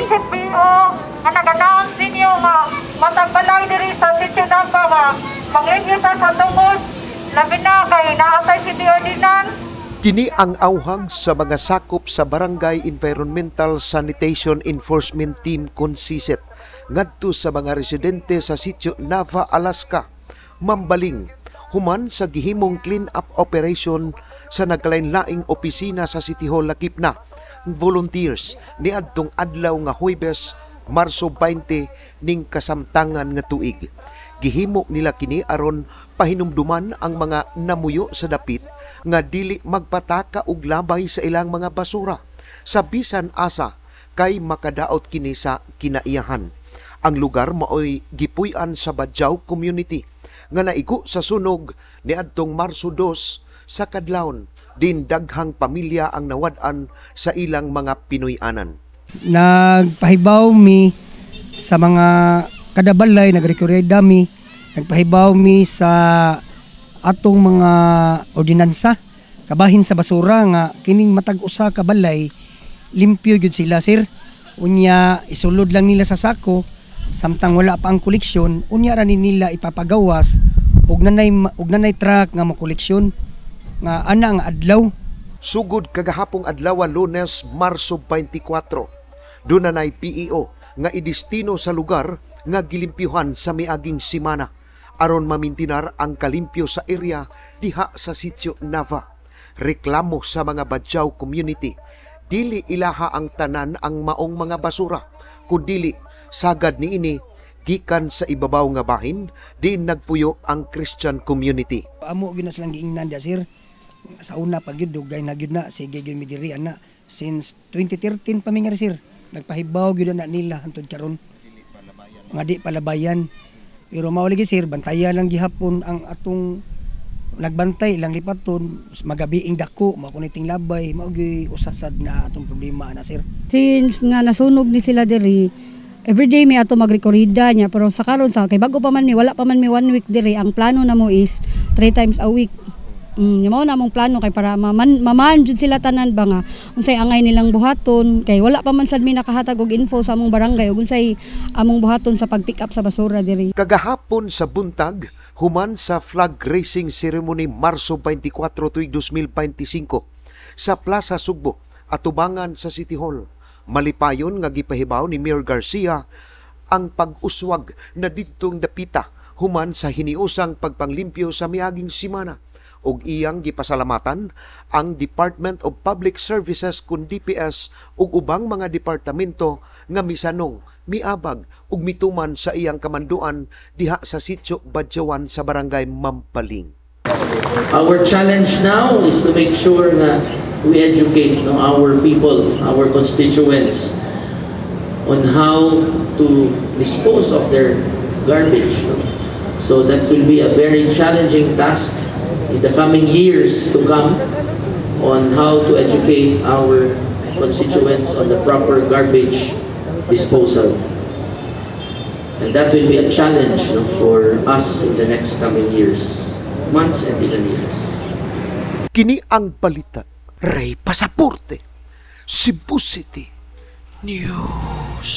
CPO nga nag-announce ninyo nga matag balay diri sa Sitio Nava nga manglimpyo sa tungod, labi na kay naa tay city ordinance. Kini ang awhag sa mga sakop sa Barangay Environmental Sanitation Enforcement Team kon CISET ngadto sa mga residente sa Sitio Nava, Alaska, Mambaling, human sa gihimong clean up operation sa nagkalain-laing opisina sa City Hall lakip na volunteers niadtong adlaw nga Huwebes, Marso 20 ning kasamtangan nga tuig. Gihimo nila kini aron pahinumduman ang mga namuyo sa dapit nga dili magpataka og labay sa ilang mga basura sa bisan asa kay makadaot kini sa kinaiyahan. Ang lugar maoy gipuy-an sa Badjao community nga naigo sa sunog niadtong Marso 2 sa kadlawon, din daghang pamilya ang nawad-an sa ilang mga Pinoy-anan. Nagpahibaw mi sa mga kada balay, nagrekoreda mi, nagpahibaw mi sa atong mga ordinansa kabahin sa basura nga kining matag usa ka balay limpyo gyud sila, sir. Unya isulod lang nila sa sako samtang wala pa ang koleksyon, unya ra ni nila ipapagawas og nanay truck nga mokoleksyon nga ana nga adlaw. Sugod kagahapong adlaw, Lunes, Marso 24, duna nay PEO nga idestino sa lugar nga gilimpyuhan sa miaging simana aron mamintinar ang kalimpyo sa area diha sa Sitio Nava. Reklamo sa mga Badjao community, dili ilaha ang tanan ang maong mga basura, kundili sagad niini gikan sa ibabaw nga bahin diin nagpuyo ang Christian community. Amo gyud na silang giingnan dia, sir. Sa una pa gyud, dugay na gyud na, sige gyud mi diri ana since 2013 pa mi nga, sir. Nagpahibaw gyud na nila hantod karon nga di palabayan. Pero mao lagi, sir, bantayan lang gihapon ang atong nagbantay lang lipaton magabiing dako mao kuniting labay, mao gyud usasad na atong problema na, sir. Since nga nasunog ni sila diri, everyday may ato magrekorida niya, pero sa karon sa kay bago pa man mi, wala pa man mi one week diri, ang plano na mo is three times a week. Mao na among plano kay para maman jud sila tanan ba nga unsay angay nilang buhaton, kay wala pa man sad mi nakahatag og info sa among barangay ug unsay among buhaton sa pag-pick up sa basura diri. Kagahapon sa buntag, human sa flag raising ceremony Marso 24 tuig 2025 sa Plaza Sugbo, atubangan sa City Hall, malipayon nga gipahibaw ni Mayor Garcia ang pag-uswag na didtong dapita human sa hiniusang pagpanglimpyo sa miaging simana ug iyang gipasalamatan ang Department of Public Services kun DPS ug ubang mga departamento nga misanong, miabag ug mituman sa iyang kamanduan diha sa Sitio Badjawan sa Barangay Mambaling. Our challenge now is to make sure na we educate, no, our people, our constituents on how to dispose of their garbage. No? So that will be a very challenging task in the coming years to come on how to educate our constituents on the proper garbage disposal. And that will be a challenge, no, for us in the next coming years, months and even years. Kini ang balita. Ray Pasaporte, Cebu City News.